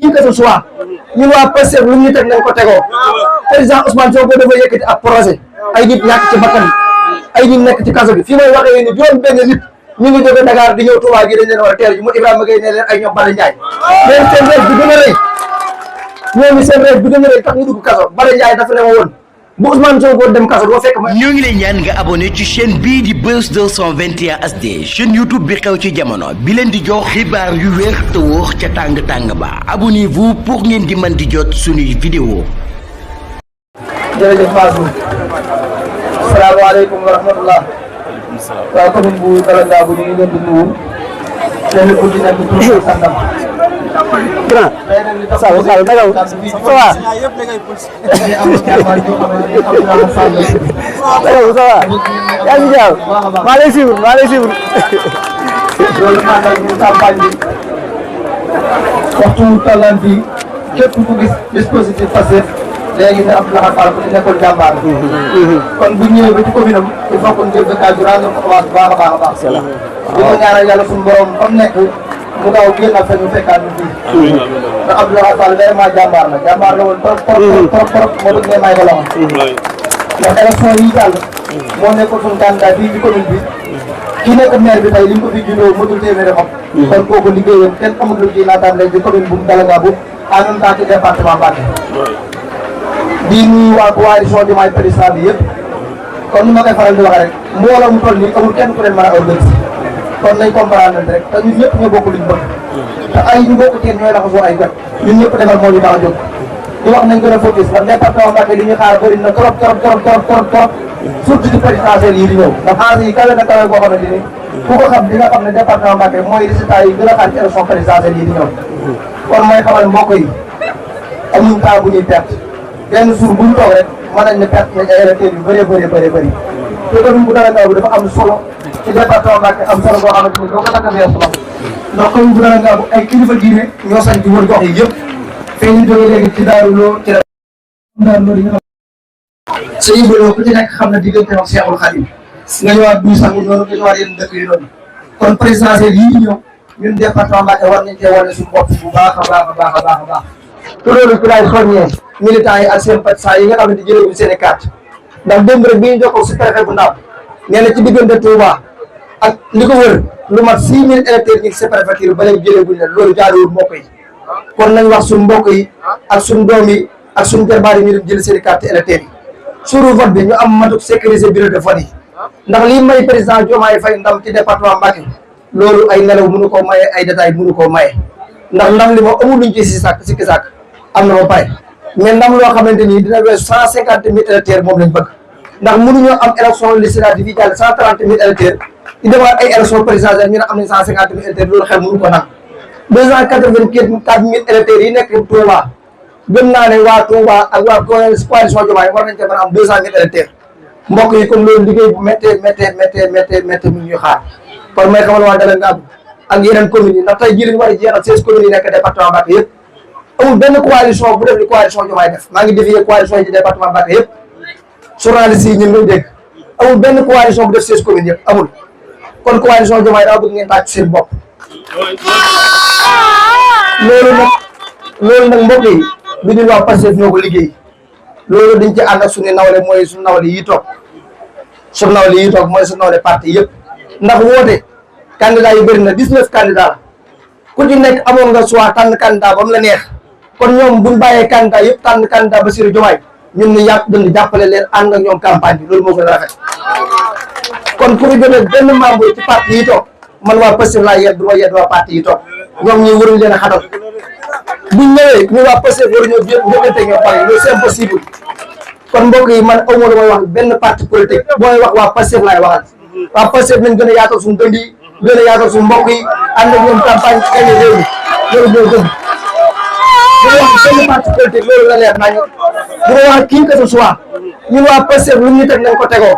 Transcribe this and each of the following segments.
qui que ce soit ñun waa Pastef lu ñu teg nañ ko tegoo président Ousmane Sonko dafa yëkkati ab projet ay nit ñàkk ci bakkan ay nit nekk ci kaso bi fii may waxee ni juróom benn nit ñu ngi jóge Dakar di ñëw Touba gi dañ leen war a teer ji mu Ibrahima Gueye ne leen ay ñoom Bada Ndiaye leen seen reet bi gën a rëy ñooñu seen reet bi gën a rëy tax ñu dugg kaso Bada Ndiaye dafa ne ma woon bu Ousmane Sonko dem kaso doo fekk ma. ñoo ngi lay ñaan nga abonné ci chaîne bii di Buzz 221 HD chaîne YouTube bi xew ci jamono bi leen di jox xibaar yu wér te wóor ca tàng tàng ba abonnez-vous pour ngeen di mën di jot suñuy vidéo. jërëjëf Fatou. salaamaaleykum wa rahmatullah. waa commune bu Dalla Ngabou ñu ngi leen di nuyu. kenn ku ci nekk tur santam. grand. ça va ça va yaa ngi jaaw maa lay suivre loolu maanaam ñu campagne bi waxtu tollaan bi képp ku gis dispositif Pastef léegi ne Abdoulaye Fall ku ci nekkoon jàmbaar kon bu ñëwee ba ci commune am il faut qu'on jël dëkkaay bi rendre ko commence baax a baax a baax di ko ñaanal yàlla suñu borom fa mu nekk mu gaaw génn ak fa ñu fekkaat ñu fii ndax Abdoulaye Fall vraiment jàmbaar la woon trop moo tax ne may ko la woon ndax élection yi jàll moo nekkoon suñu candidat fii ci commune bi kii nekk maire bi tey li ñu ko fi juddoo mënul téeméeri xam kon kooku liggéeyam kenn amul lu ci naataan léegi ci commune bu Dalla Ngabou en même temps ci département Mbacké di nuyu waa coalition Diomaye Président bi yëpp kon ni ma koy faral di wax rek mbooloo mu toll nii amul kenn ku leen mën a organiser kon nañ comprendre rek te ñun ñëpp ñoo bokk luñ bëgg te ay ñu bokk teen ñooy laxasoo ay got ñun ñëpp defal moo ñu tax a jóg di wax nañ gën a focus ndax département Mbacké li ñuy xaar bëri na trop surtout ci présidentielle yi di ñëw ndax xaar yi kawe na kawe boo xamante ni ku ko xam di nga xam ne département Mbacké mooy résultat yi gën a xaar ci élection présidentielle yi di ñëw kon mooy xamal mbokk yi amuñ temps bu ñuy perte benn jour bu ñu toog rek mën nañ ne perte nañ ay électeurs yu bëri te commune bu Dalla Ngabou dafa am solo ci département Mbacké am solo boo xamante ni doo ko takk weesu la ndax commune bu Dalla Ngabou ay kilifa diine ñoo sañ ci wër gox yi yëpp fee ñu jógee léegi ci Daaru Lo ci Daaru Lo di nga xam sa yëbaloo ku ci nekk xam na diggante ak Cheikhul Khadim nga ñëwaat duy sangu noonu nga ñëwaat yenn dëkk yi noonu kon présidentielle yii ñëw ñun département Mbacké war nañ cee wane suñu bopp bu baax a baax te loolu ci laay soññee militants yi ak sympathisants yi nga xamante jëleewuñu seen i carte ndax démb rek bi ñu jokkoo si préfet bu Ndam nee na ci diggante Touba ak li ko wër lu mat 6000 électeurs ñu ngi si préfecture ba léegi jëleewuñu leen loolu jaaduwul mbokk yi kon nañ wax suñu mbokk yi ak suñu doom yi ak suñu jarbaar yi ñu dem jël seen i carte électeurs yi suuru vote bi ñu am matuk sécuriser bureau de vote yi ndax lii may président Diomaye Faye ndam ci département Mbacké loolu ay nelaw mënu koo maye ay détails mënu koo maye ndax ndam li moom amul luñ ci sikki sàkk am na ba pare mais ndam loo xamante ni dina weesu 150 000 électeurs moom lañ bëgg ndax mënuñoo am élection législative yi jàll 130 000 électeurs di demaat ay élection présidentielle ñu ne am nañ 150 000 électeurs loolu xel mënu ko nag 284 000 électeurs yi nekk Touba gëm naa ne waa Touba ak waa coalition Diomaye war nañ ko mën a am 200 000 électeurs mbokk yi comme loolu liggéey bu méttee mu ñuy xaar kon may xamal waa Dalla Ngabou ak yeneen communes yi ndax tey jii lañu war a jeexal 16 communes yi nekk département Mbacké yëpp amul benn coalition bu def li coalition Diomaye def maa ngi défier coalition yi ci département Mbacké yëpp journalistes yi ñun ñoo dégg amul benn coalition bu def 16 communes yëpp amul kon coalition Diomaye daa bëgg ngeen tàcc seen bopp loolu nag mbokk yi du ñun waa Pastef ñoo ko liggéey loolu dañ ci ànd ak suñu nawle mooy suñu nawle yi toog mooy suñu nawle parti yëpp ndax woote candidat yi bëri na 19 candidats ku ci nekk amoon nga choix tànn candidat ba mu la neex kon ñoom buñ bàyyee candidat yëpp tànn candidat Bassirou Diomaye ñun ñu dañu jàppale leen ànd ak ñoom campagne bi loolu moo gën a rafet kon ku ñu jëlee benn membre ci parti yi toog man waa Pastef laa yedd waa parti yi toog ñoom ñi waruñ leen a xatal buñ ñëwee ñu waa Pastef waruñoo jëkkante ñoo pare loolu c'est impossible kon mbokk yi man aw ma lu may wax benn parti politique booy wax waa Pastef laay waxal waa Pastef nañ gën a yaatal suñu dënd yi gën a yaatal suñu mbokk yi ànd ak ñoom campagne ci gañe réew mi loolu moo gën bu wax benn parti politique loolu la leer nañu bu ko wax kii que ce soit ñun waa Pastef lu ñu teg nañ ko tegoo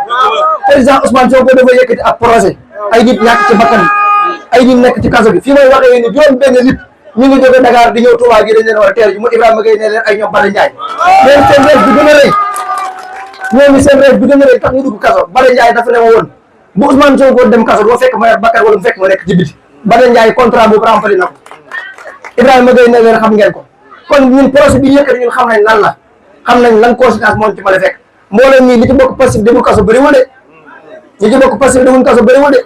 président Ousmane Sonko dafa yëkkati ab projet ay nit ñàkk ci bakkan ay nit nekk ci kaso bi fii may waxee ni juróom benn nit ñu ngi jóge Dakar di ñëw Touba gi dañ leen war a teer ji mu Ibrahima Gueye ne leen ay ñoom Bada Ndiaye leen seen reet bi gën a rëy ñooñu seen reet bi gën a rëy tax ñu dugg kaso Bada Ndiaye dafa ne ma woon bu Ousmane Sonko dem kaso doo fekk ma yor bakkan wala mu fekk ma nekk ci biti Bada Ndiaye contrat boobu rempli na ko Ibrahima Gueye ne leen xam ngeen ko kon ñun projet bi yëkkati ñun xam nañ lan la xam nañ lan conséquence moo ci mën a fekk mbooloo ñii li ci bokk Pastef demul kaso bëriwul de ñi ci bokk Pastef demul kaso bëriwul de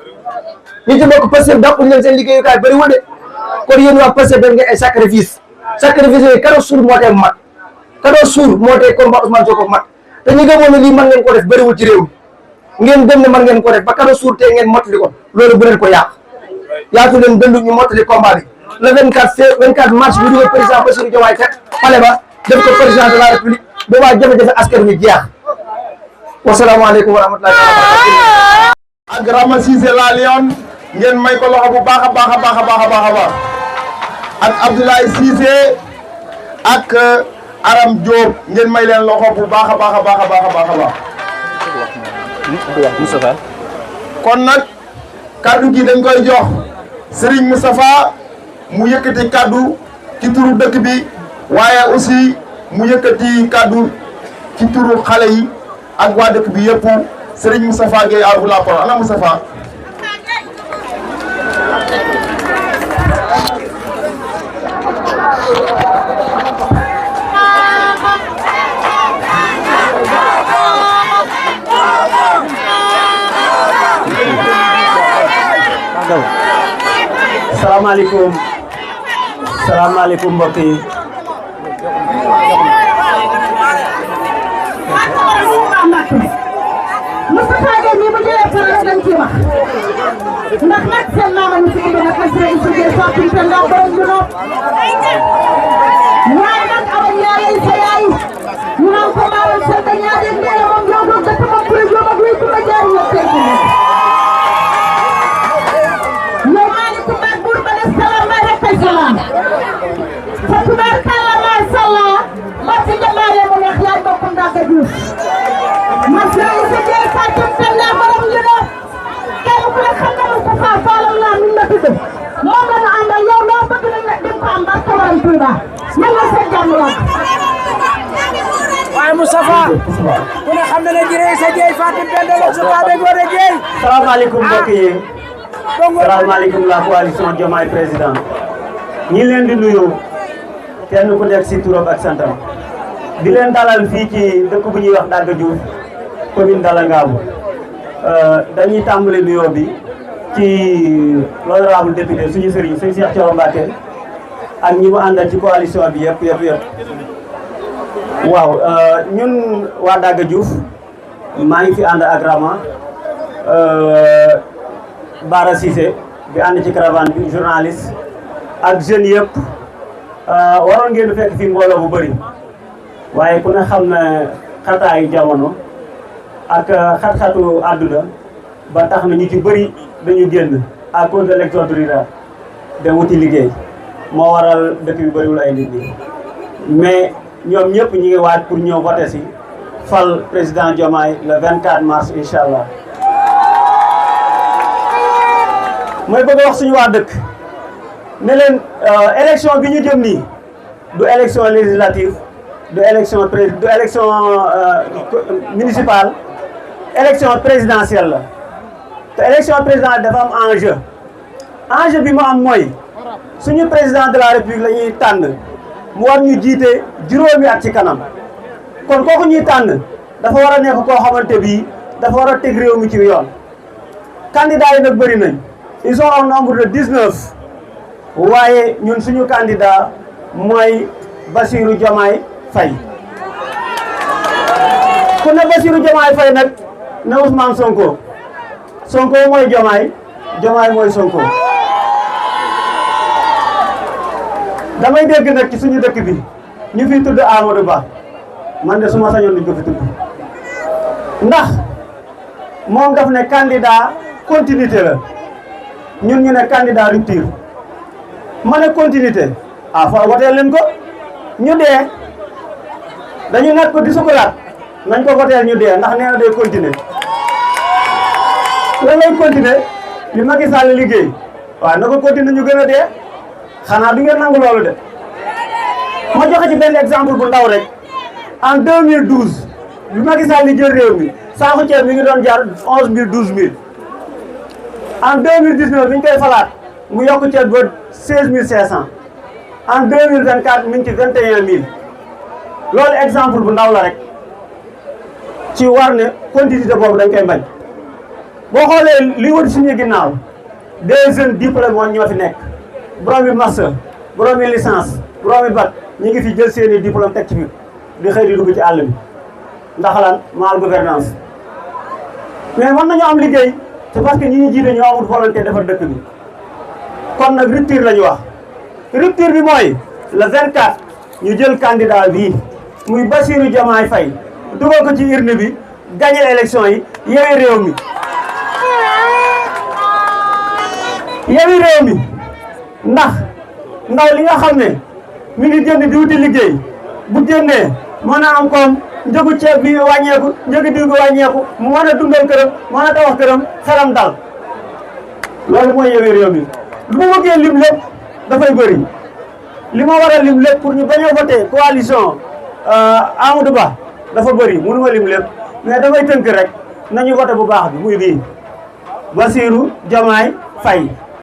ñi ci bokk Pastef dàqul leen seen liggéeyukaay bëriwul de kon yéen waa Pastef def ngeen ay sacrifice yooyu 14 jours moo tee mat 14 jours moo tee combat Ousmane Sonko mat te ñi gëmoon ne lii mën ngeen ko def bëriwul ci réew mi ngeen gëm ne mën ngeen ko def ba 14 jours tee ngeen mottali ko loolu bu leen ko yàq yaatu leen dëndu ñu mottali combat bi le 24 mars bi dugal président Bassirou Diomaye Faye pale ba def ko président de la république boobaa jafe-jafe askan wi jeex wasalaamaaleykum wa rahmatullahi ak Rama Cissé la Lyon ngeen may ko loxo bu baax a baax a baax a baax a baax a baax ak Abdoulaye Cissé ak Aram Diop ngeen may leen loxo bu baax a baax a baax a baax a baax a baax. kon nag kaddu gi dañ koy jox Serigne Moustapha mu yëkkati kaddu ci turu dëkk bi waaye aussi mu yëkkati kaddu ci turu xale yi ak waa dëkk bi yëpp Serigne Moustapha Gueye à vous la parole ana Moustapha. salaamaaleykum mbokk yi Moustapha Gueye mi bu jëlee parole dañ ci wax ndax nag seen maama ñu fi indi nag ak seen suñu sorti te ndaw borom ñu nopp waaye nag awa ñaareel sa yaay ñu naan ko maaral sa te ñaareel nee na moom ñoo doon dëkk moom kuy jóom ak luy ku ma jaar ñoo tey ci nekk yow maaleykum ak buur ba ne salaam may rek ay salaam fa tubaarkalla macha allah maa ci jamaaree mu neex yaay bokkum Ndaka Diouf Masra Issa Dieye Fatou Talla borom ñu ne kenn ku ne xam na Moustapha Fallam laa mi ma tudd moom la ñu àndal yow loo bëgg nañ la di ko am ba tawaram Touba ñan la seen jàmm wax waaye Moustapha ku ne xam na ne Masra Issa Dieye Fatou Talla su Pape Gora Dieye. salaamaaleykum mbokk yi salaamaaleykum la coalition Diomaye président ñi leen di nuyu kenn ku nekk si turam ak santam di leen dalal fii ci dëkk bu ñuy wax Ndaka Diouf commune Dalla Ngabou dañuy tàmbali nuyoo bi ci l'honorable député suñu sëriñ sëñ Cheikh Thioro Mbacké ak ñi mu àndal ci coalition bi yëpp waaw ñun waa Ndaka Diouf maa ngi fi ànd ak Rama Bara Cissé bi ànd ci caravane bi journaliste ak jeunes yëpp waroon ngeen fekk fi mbooloo bu bëri waaye ku ne xam ne xataayu jamono ak xat-xatu àdduna ba tax na ñu ci bëri dañu génn à cause de l'exode rural de wuti liggéey moo waral dëkk bi bëriwul ay nit ñi mais ñoom ñëpp ñu ngi waaj pour ñëw voter si fal président Diomaye le 24 mars incha allah. mooy bëgg a wax suñu waa dëkk ne leen élection bi ñu jëm nii du élection législative du élection municipale élection présidentielle la te élection présidentielle dafa am enjeu bi mu am mooy suñu président de la république la ñuy tànn mu war ñu jiite juróomi at ci kanam kon kooku ñuy tànn dafa war a nekk koo xamante bii dafa war a teg réew mi ci yoon. candidats yi nag bëri nañ ils sont au nombre de 19 waaye ñun suñu candidat mooy Bassirou Diomaye Faye ku ne Bassirou Diomaye Faye nag ne Ousmane Sonko mooy Diomaye mooy Sonko. damay dégg nag ci suñu dëkk bi ñu fi tudd Amadou Ba man de suma sañoon duñ ko fi tudd ndax moom daf ne candidat continuité la ñun ñu ne candidat rupture ma ne continuité fa woteel leen ko ñu dee dañu nekk ko di sukuraat nañ ko woteel ñu dee ndax nee na day continuer la lay continuer li Macky Sall liggéey waaw na ko continuer ñu gën a dee xanaa du ngeen nangu loolu de ma joxe ci benn exemple bu ndaw rek en 2012 bi Macky Sall li jël réew mi saako ceeb mi ngi doon jar 11000 12000 en 2019 bi ñu koy falaat mu yokk ceeb ba 16500 en 2024 mi ngi ci 21000 loolu exemple bu ndaw la rek ci war ne continuité boobu dañ koy bañ boo xoolee li wër suñu ginnaaw des jeunes diplômés ñoo fi nekk borom master borom licence borom bac ñu ngi fi jël seeni diplôme teg ci biir di xëy di dugg ci àll bi ndax lan mal gouvernance mais mën nañu am liggéey c'est parce que ñi ñu jiite ñoo amul volonté defar dëkk bi kon nag rupture la ñu wax rupture bi mooy le 24 ñu jël candidat bii muy Bassirou Diomaye Faye dugal ko ci urne bi gagné élection yi Yewwi Réew mi Yewwi Réew mi ndax ndaw li nga xam ne mi ngi génn di wuti liggéey bu génnee mën a am koom njëgu ceeb bi wàññeeku njëgu diw bi wàññeeku mu mën a dundal këram mën a tabax këram xelam dal loolu mooy Yewwi Réew mi lu ma bëggee lim lépp dafay bëri li ma war a lim lépp pour ñu bañ a voté coalition Amadou Ba dafa bëri mënu ma lim lépp mais damay tënk rek nañu voté bu baax bi muy bii Bassirou Diomaye Faye